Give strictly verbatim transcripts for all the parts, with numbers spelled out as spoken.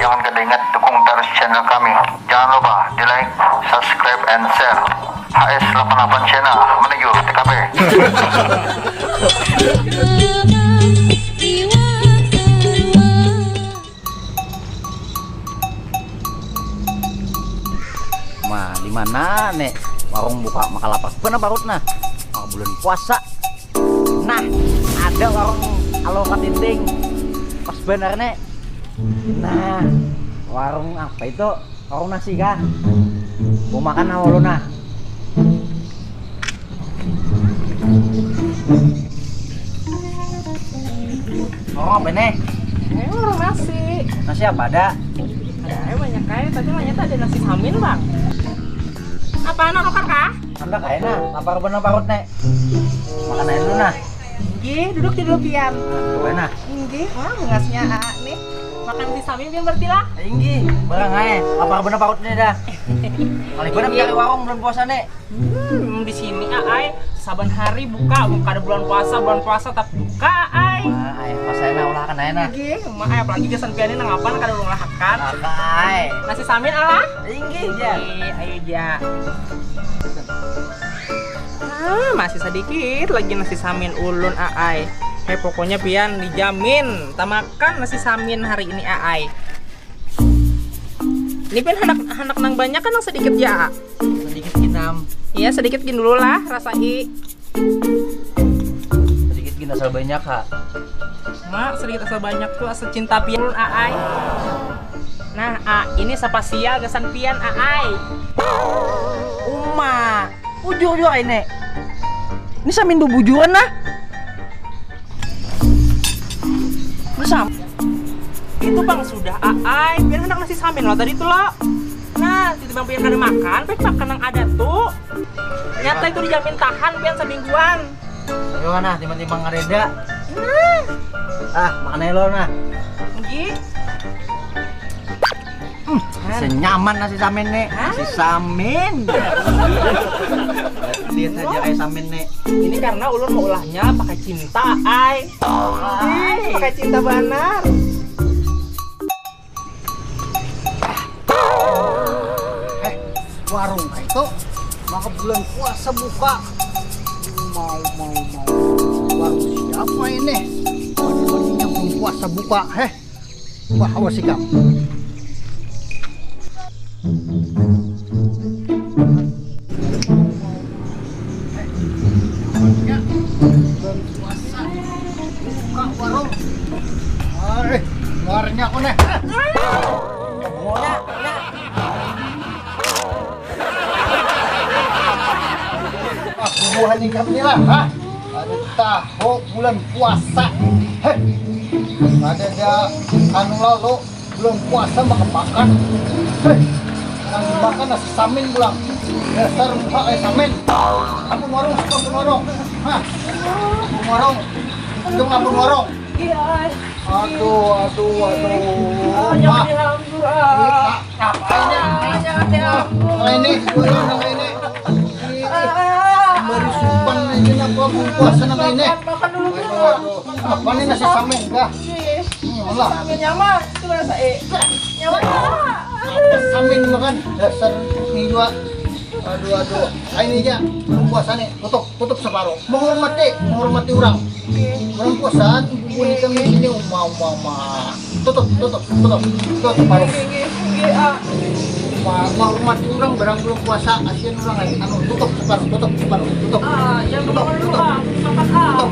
Jangan kada ingat dukung terus channel kami. Jangan lupa di like, subscribe, and share. H S delapan delapan Channel menuju T K P. Ma, di mana nek warung buka maka lapar banar parut nah. Oh, bulan puasa. Nah, ada warung alokat dinding. Pas banar nek. Nah, warung apa itu? Warung nasi kah? Mau makan apa lu nah? Warung apa nih? Ini warung nasi. Nasi apa ada? Ada aja banyak kayak, tapi banyak ada nasi samin bang. Apa anak lokal kah? Anda kayak nah, lapar bener parut nek. Makan aja dulu nah. Gih, duduk di dulu pian. Coba nah. Inggih, wah bungasnya Aa nih. Makan nasi samin pian berarti lah. Inggih, barang aja. Lapar bener parut nih dah. Kali bener cari warung bulan puasa nih. Hmm, di sini Aai saban hari buka, buka ada bulan puasa, bulan puasa tetap buka Aai. Wah, ayo pas saya nah ulahakan aja nah. Inggih, emak Aai apalagi gasan pian ini nang apa kada ulun ulahakan. Apa aja? Nasi samin alah. Inggih ya. Eh, ayo ja. Ah, masih sedikit lagi nasi samin ulun Aai. Hei, pokoknya pian dijamin tamakan nasi samin hari ini Aai. Ini pian handak handak nang banyak kan nang sedikit ya. Sedikit ginam. Iya, sedikit gin dulu lah rasai. Sedikit gin asal banyak ha. Mak, sedikit asal banyak tuh asal cinta pian Aai. Nah, A, ini spesial gasan pian Aai. Uma, bujur juga ini. Ini samin bubujuran nah. Masa Itu bang sudah Aai, pian hendak nasi samin lo tadi tuh lo. Nah, titi bang pian kada makan, pian makan yang ada tuh. Nyata itu dijamin tahan pian semingguan. Ayo nah, timbang-timbang ngareda. Ah, makan aja lo nah. Nggih. Senyaman nasi samin nih. Nasi samin. Lihat aja kayak samin nih. Ini karena ulun mau ulahnya pakai cinta, Ai. Ai, pakai cinta banar. Eh, warung itu maka bulan puasa buka. Mau mau mau warung siapa ini? Pagi-paginya bulan puasa buka, heh. Wah, awas ikam. Bulan puasa buka warung. Areh, luarnya aku nih. Aku buhan ikam ni lah, ha? Ada tahu bulan puasa. Heh. Ada ada anu lalu bulan puasa makan makan. Heh. Nang makan nasi samin pulang. Dasar muka kayak samin. Ampun warung, ampun warung. Hah? Ampun warung. Ampun warung. Iya, Ai. Aduh, aduh, aduh. Ah, jangan diganggu, ah. Apa ini? Ah, jangan diganggu. Nah ini, nah ini. Ini baru sumpah ini apa? Bulan puasa nang ini. Makan, makan dulu, Aduh, Bang. aduh. Apa ini nasi samin kah? Ih, Hmm, lah. Samin nyaman, itu rasa eh. Nyaman. Samin makan dasar ini dua. Aduh, aduh. Ah, ini aja. Bulan puasa nih, tutup, tutup separuh. Menghormati, menghormati orang. Orang puasa, bukan ikan di sini, uma, uma, uma. Tutup, tutup, tutup, tutup separuh. Nggih, nggih, nggih, ah. Uma, menghormati orang barang belum puasa, kasihan orang lain. Anu, tutup separuh, tutup separuh, tutup. Ah, yang Tutup, dulu tutup. ah, makan ah. Tutup.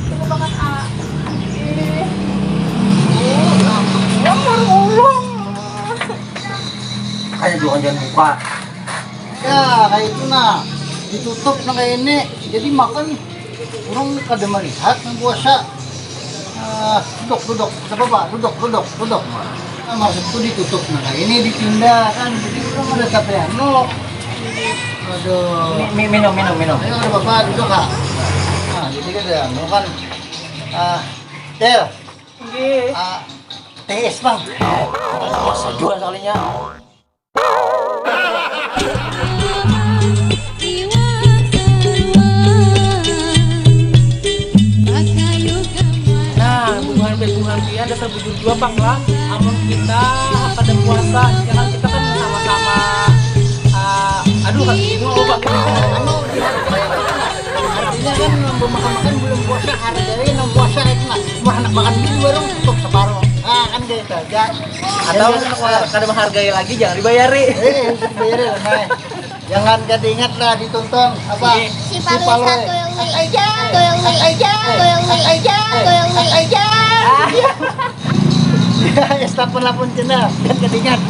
Tunggu makan ah. Ih, Oh, lapar ulun. Kayak juga jangan buka. Ya, kayak itu nah. Ditutup nah kayak ini. Jadi makan orang kada melihat nang puasa. Ah, duduk, duduk. Tidak apa-apa. Duduk, duduk, duduk. Nah, maksudku ditutup nah kayak ini dipindah kan. Jadi orang ada tapi anu. Aduh. Mi- mi- minum, minum, minum. Ayo ada bapak duduk kak. Nah, jadi ada anu kan. Ah, Del. Nggih. Ah, tes bang. Puasa juga sekalinya. Jujur jua pang lah, amun kita kada puasa, ya kan kita kan sama-sama, ah, aduh, kan bingung lupa. Artinya kan, nang bemakan-makan bulan puasa, hargai nang puasa itu lah. Wah, handak makan di warung, tutup separuh. Nah, kan kayak itu aja. Atau kada menghargai lagi, jangan dibayari. Eh, harus dibayari lah, Nay. Jangan kada ingat lah ditonton apa? Si Palui satu yang aja, yang aja, yang aja, yang aja. Ya, Estafet Lapun Channel, kan kada ingat.